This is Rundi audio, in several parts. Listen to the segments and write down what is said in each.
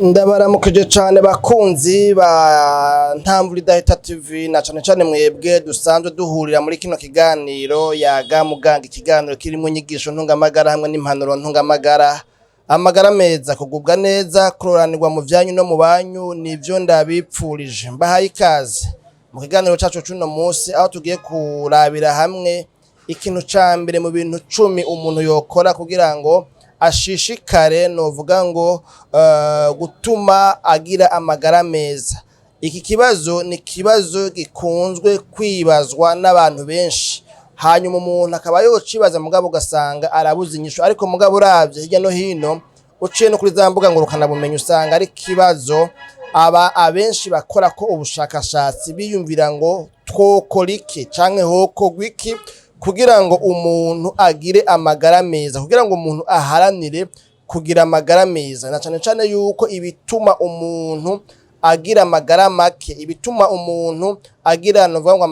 Ndabaramukije cane bakunzi ba Ntamvura Idahita TV, na cane cane mwebwe dusanzwe duhurira muri kino kiganiro Yaga Muganga, ikiganiro kirimwo inyigisho ntungamagara hamwe n'impanuro ntungamagara. Amagara meza, kugubwa neza, kuroranirwa mu vyanyu no mu banyu, nivyo ndabipfurije. Mbahaye ikaze mu kiganiro cacu c'uno musi, aho tugiye kurabira hamwe ikintu ca mbere mu bintu 10 umuntu yokora kugira ngo ashishikare, novuga ngo gutuma agira amagara meza. Iki kibazo ni ikibazo gikunzwe kwibazwa n'abantu benshi, hanyuma umuntu akaba yocibaza, mugabo ugasanga arabuze inyishu. Ariko mugabo uravye hirya no hino, uciye no kuri za mbuga ngurukanabumenyi, usanga ari ikibazo aba abenshi bakora ko ubushakashatsi, biyumvira ngo twokora iki canke hokorwa iki kugira ngo umuntu agire amagara meza, kugira ngo umuntu aharanire kugira amagara meza, na cane cane yuko ibituma umuntu agira amagara make, ibituma umuntu agira, novuga ngo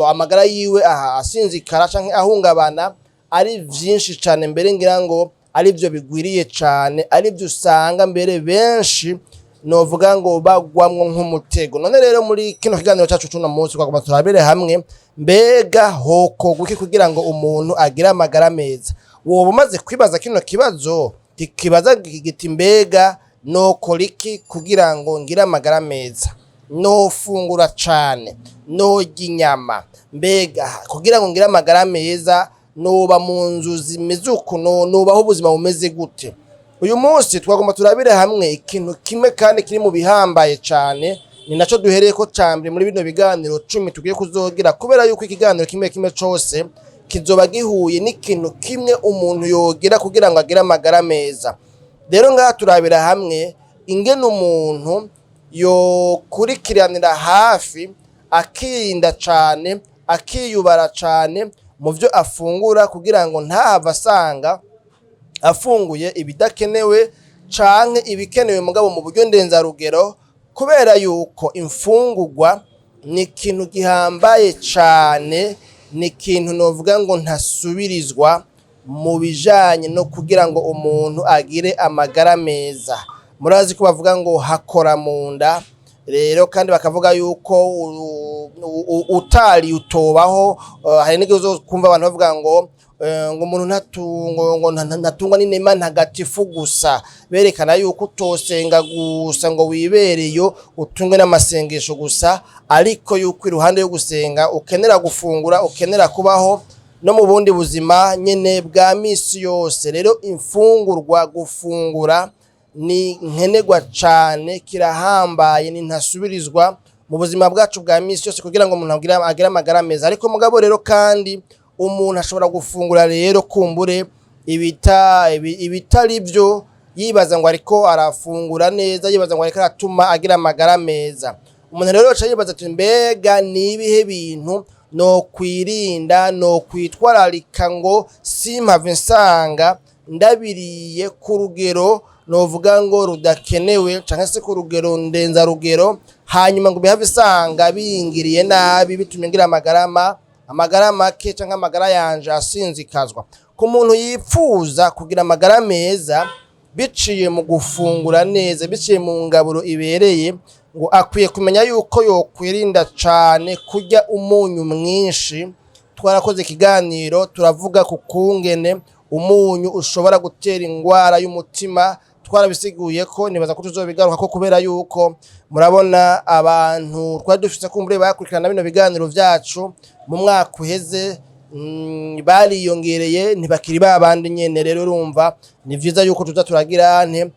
amagara yiwe aha asinzikara canke ahungabana, ari vyinshi cane. Mbere ngira ngo arivyo bigwiriye cane, arivyo usanga mbere benshi, novuga ngo, bagwamwo nk'umutego. None rero muri kino kiganiro cacu c'uno munsi twagomba turabire hamwe: mbega hokorwa iki kugira ngo umuntu agire amagara meza? Woba umaze kwibaza kino kibazo kikibaza giti: mbega nokora iki kugira ngo ngire amagara meza? Nofungura cane? Norya inyama? Mbega kugira ngo ngire amagara meza noba mu nzu zimeze uku? Nobaho ubuzima bumeze gute? Uyu munsi twagomba turabire hamwe ikintu kimwe kandi kiri mu bihambaye cane, ni naco duhereyeko ca mbere muri bino biganiro 10 tugiye kuzogira, kubera yuko ikiganiro kimwe kimwe cose kizoba gihuye n'ikintu kimwe umuntu yogira kugira ngo agire amagara meza. Rero ngaha turabira hamwe ingene umuntu yokurikiranira hafi, akirinda cane, akiyubara cane mu vyo afungura, kugira ngo ntahave asanga afunguye ibidakenewe canke ibikenewe mugabo mu buryo ndenzarugero, kubera yuko imfungurwa ni ikintu gihambaye cane, ni ikintu novuga ngo ntasubirizwa mu bijanye no kugira ngo umuntu agire amagara meza. Murazi ko bavuga ngo hakora mu nda. Rero kandi bakavuga yuko utari utobaho. Hari n'igihe uzokumva abantu bavuga ngo umuntu ngo ntatungwa n'inema ntagatifu gusa, berekana yuko utosenga gusa ngo wibereyo utungwe n'amasengesho gusa, ariko yuko iruhande yo gusenga ukenera gufungura, ukenera kubaho no mu bundi buzima nyene bwa misi yose. Rero imfungurwa, gufungura ni nkenerwa cane, kirahambaye, ni ntasubirizwa mu buzima bwacu bwa misi yose kugira ngo umuntu agire amagara meza. Ariko mugabo rero kandi umuntu ashobora gufungura rero kumbure ibitari vyo, yibaza ngo ariko arafungura neza, yibaza ngo ariko aratuma agira amagara meza. Umuntu rero yoca yibaza ati: mbega ni ibihe bintu nokwirinda, nokwitwararika ngo simpave nsanga ndabiriye ku rugero, novuga ngo rudakenewe, canke se ku rugero ndenzarugero, hanyuma ngo bihave isanga bingiriye nabi, bitumye ngira amagara make canke amagara yanje asinzikazwa? Ku muntu yipfuza kugira amagara meza biciye mu gufungura neza, biciye mu ngaburo ibereye, ngo akwiye kumenya yuko yokwirinda cane kurya umunyu mwinshi. Twarakoze ikiganiro turavuga ku kungene umunyu ushobora gutera ingwara y'umutima. Twarabisiguye ko nibaza ko tuzobigaruka ko, kubera yuko murabona abantu twari dufise kumbure bakurikirana bino biganiro vyacu mu mwaka uheze bariyongereye, ntibakiri babandi nyene. Rero urumva ni vyiza yuko tuza turagira nte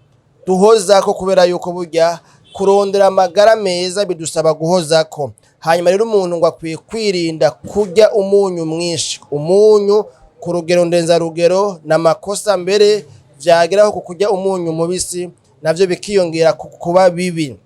duhozako, kubera yuko burya kurondera amagara meza bidusaba guhozako. Hanyuma rero umuntu ngo akwiye kwirinda kurya umunyu mwinshi. Umunyu ku rugero ndenzarugero ni amakosa, mbere vyageraho ku kurya umunyu mubisi navyo bikiyongera ku kuba bibi.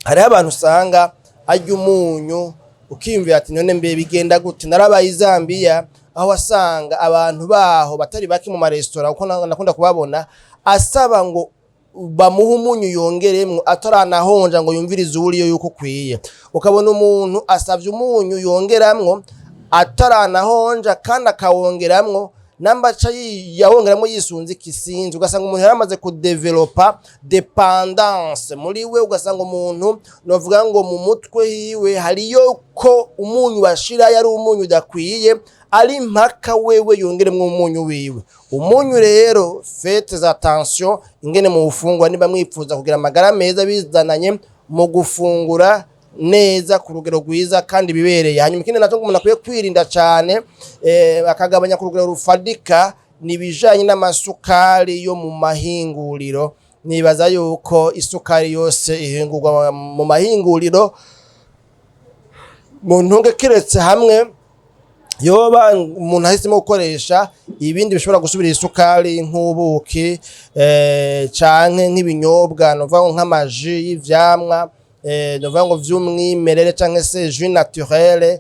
Hariho abantu usanga arya umunyu, ukiyumvira ati: none mbe bigenda gute? Narabaye i Zambia, aho wasanga abantu baho batari bake mu maresitora, kuko nakunda kubabona asaba ngo bamuhe umunyu yongeremwo, ataranahonja ngo yumvirize uwuriyo yuko ukwiye. Ukabona umuntu asavye umunyu yongeramwo ataranahonja kandi akawongeramwo. Namba aca yawongeramo yisunze ikisinzi, ugasanga umuntu yaramaze kudevelopa dépendance muri we. Ugasanga umuntu, novuga ngo mu mutwe hiwe hariyo ko umunyu bashira yari umunyu udakwiye, ari mpaka wewe yongeremwo umunyu wiwe. Umunyu rero, faites attention ingene mu bufungura niba mwipfuza kugira amagara meza, bizananye mu gufungura neza ku rugero rwiza kandi bibereye. Hanyuma ikindi naco umuntu akwiye kwirinda cane, akagabanya ku rugero rufadika, ni ibijanye n'amasukari yo mu mahinguriro. Nibaza yuko isukari yose ihingurwa mu mahinguriro, mu ntunge, kiretse hamwe yoba umuntu ahisemo gukoresha ibindi bishobora gusubira isukari, nk'ubuki, canke nk'ibinyobwa, novuga ngo nk'amaji y'ivyamwa, novuga ngo vy'umwimerere, canke se jus naturel,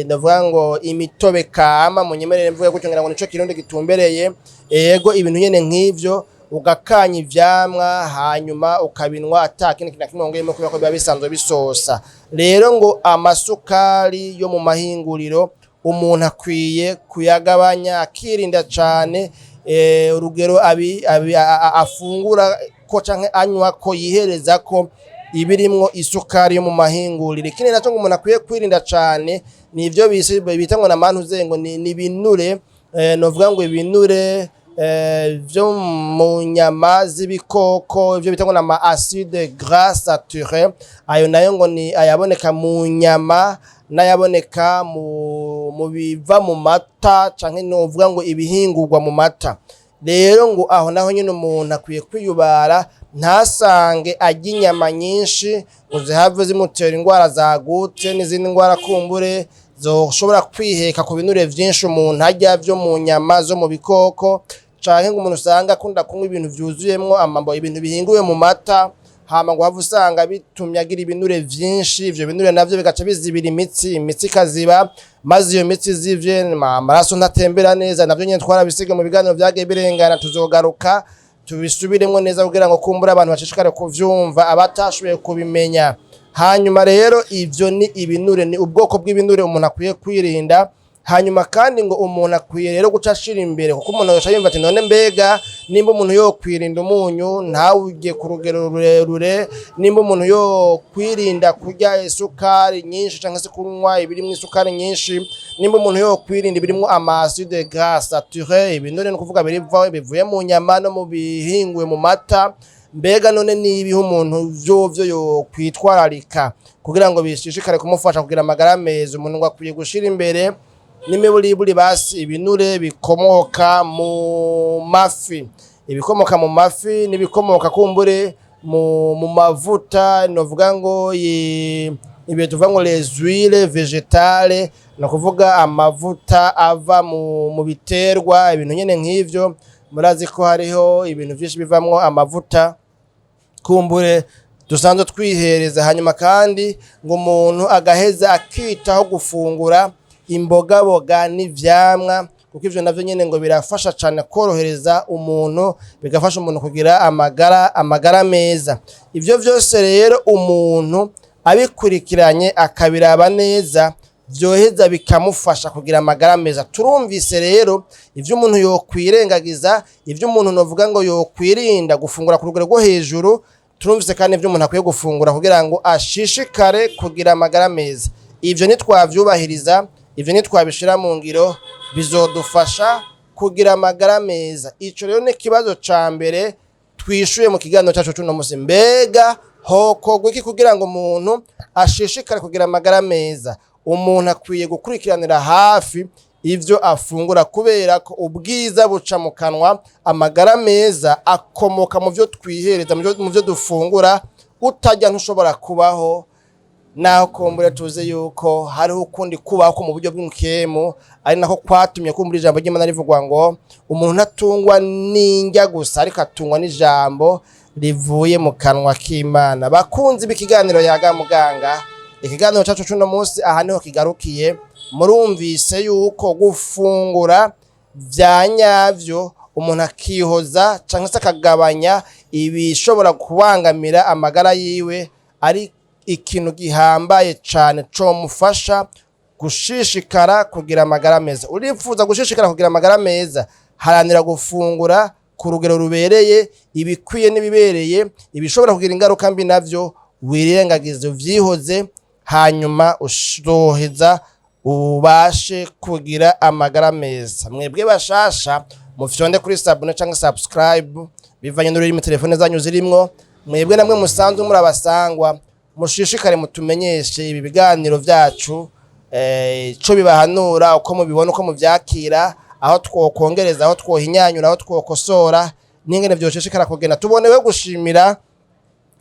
novuga ngo imitobe kama, munyemerere mvuge gutyo, ngira ngo nico Kirundi gitumbereye. Ego, ibintu nyene nk'ivyo, ugakanya ivyamwa hanyuma ukabinwa ata kindi kintu na kimwe wongeyemo, kubera ko biba bisanzwe bisosa. Rero ngo amasukari yo mu mahinguriro umuntu akwiye kuyagabanya, akirinda cane urugero afungura ko canke anywa ko, yihereza ko ibirimwo isukari yo mu mahinguriro. Ikindi naco ngo umuntu akwiye kwirinda cane ni ivyo bita ngo namantuze ngo ni ibinure, novuga ngo ibinure vyo mu nyama z'ibikoko, ivyo bita ngo nama acide gras saturé. Ayo nayo ngo ni ayaboneka mu nyama n'ayaboneka mu biva mu mata, canke novuga ngo ibihingurwa mu mata. Rero ngo aho naho nyene umuntu akwiye kwiyubara, ntasange arya inyama nyinshi ngo zihave zimutera indwara zagutse n'izindi ndwara kumbure zoshobora kwiheka ku binure vyinshi umuntu arya vyo mu nyama zo mu bikoko, canke ngo umuntu usanga akunda kunywa ibintu vyuzuyemwo amambo, ibintu bihinguwe mu mata, hama ngo have usanga bitumye agira ibinure vyinshi. Ivyo binure navyo bigaca bizibira imitsi, imitsi ikaziba, maze iyo mitsi izivye, amaraso ntatembera neza. Navyo nyene twarabisiga mu biganiro vyagiye birengana, tuzogaruka tubisubiremwo neza kugira ngo kumbura abantu bashishikare kuvyumva, abatashoboye kubimenya. Hanyuma rero ivyo ni ibinure, ni ubwoko bw'ibinure umuntu akwiye kwirinda. Hanyuma kandi ngo umuntu akwiye rero guca ashira imbere, kuko umuntu yoca yumva ati: "None mbega nimba umuntu yo kwirinda umunyu ntawurye ku rugero rurerure, nimba umuntu yo kwirinda kurya isukari nyinshi canke se kunywa ibirimwo isukari nyinshi, nimba umuntu yo kwirinda ibirimwo ama acide gras saturé, ibinure ni ukuvuga biriva bivuye mu nyama no mu bihinguwe mu mata, mbega none nibihe umuntu vyovyo yo kwitwararika kugira ngo bishishikare kumufasha kugira amagara meza?" Umuntu ngo akwiye gushira imbere n'imiburiburi basi ibinure bikomoka mu mafi, ibikomoka mu mafi n'ibikomoka kumbure mu mavuta, novuga ngo ibyo tuvuga ngo les huiles végétales, ni ukuvuga amavuta ava mu biterwa, ibintu nyene nk'ivyo. Murazi ko hariho ibintu vyinshi bivamwo amavuta kumbure dusanzwe twihereza. Hanyuma kandi ngo umuntu agaheza akitaho gufungura imbogaboga n'ivyamwa, kuko ivyo navyo nyene ngo birafasha cane korohereza umuntu, bigafasha umuntu kugira amagara meza. Ivyo vyose rero umuntu abikurikiranye, akabiraba neza, vyoheza bikamufasha kugira amagara meza. Turumvise rero ivyo umuntu yokwirengagiza, ivyo umuntu novuga ngo yokwirinda gufungura ku rugero rwo hejuru. Turumvise kandi ivyo umuntu akwiye gufungura kugira ngo ashishikare kugira amagara meza. Ivyo nitwavyubahiriza, ivyo nitwabishira mu ngiro, bizodufasha kugira amagara meza. Ico rero ni ikibazo ca mbere twishuye mu kiganiro cacu c'uno musi: mbega hokorwa iki kugira ngo umuntu ashishikare kugira amagara meza? Umuntu akwiye gukurikiranira hafi ivyo afungura, kubera ko ubwiza buca mu kanwa. Amagara meza akomoka mu vyo twihereza, mu vyo dufungura. Utarya ntushobora kubaho, naho kumbure tuzi yuko hariho ukundi kubaho ko mu buryo bw'impwemu, ari nako kwatumye kumbura ijambo ry'Imana rivugwa ngo umuntu ntatungwa n'indya gusa, ariko atungwa n'ijambo rivuye mu kanwa k'Imana. Bakunzi b'ikiganiro Yaga Muganga, ikiganiro cacu c'uno munsi aha niho kigarukiye. Murumvise yuko gufungura vya nyavyo, umuntu akihoza canke se akagabanya ibishobora kubangamira amagara yiwe, ari ikintu gihambaye cane comufasha. Gushishikara kugira amagara meza. Urifuza gushishikara kugira amagara meza, haranira gufungura ku rugero rubereye, ibikwiye n'ibibereye. Ibishobora kugira ingaruka mbi navyo wirengagize, uvyihoze, hanyuma uzoheza ubashe kugira amagara meza. Mwebwe bashasha, mufyonde kuri s'abonner canke subscribe, bivanye n'ururimi telefone zanyu zirimwo. Mwebwe namwe musanzwe muri abasangwa, mushishikare mutumenyeshe ibi biganiro vyacu ico bibahanura, uko mubibona, uko muvyakira, aho twokongereza, aho twohinyanyura, aho twokosora, n'ingene vyoshishikara kugenda. Tubonewe gushimira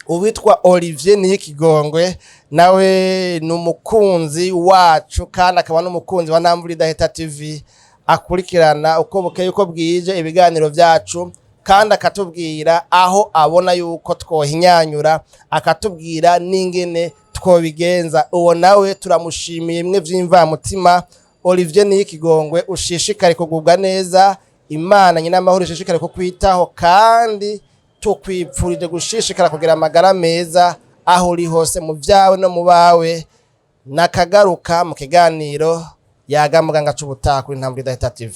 uwitwa Olivier Niyikigongwe, nawe ni umukunzi wacu kandi akaba n'umukunzi wa Ntamvura Idahita TV, akurikirana uko bukeye uko bwije ibiganiro vyacu, kandi akatubwira aho abona yuko twohinyanyura, akatubwira n'ingene twobigenza. Uwo nawe turamushimiye imwe vy'imvamutima. Olivier Niyikigongwe, ushishikare kugubwa neza, Imana nyina amahoro ishishikare kukwitaho, kandi tukwipfurije gushishikara kugira amagara meza aho uri hose, mu vyawe no mu bawe. Nakagaruka mu kiganiro Yaga Muganga c'ubutaha kuri Ntambwe Idahita TV.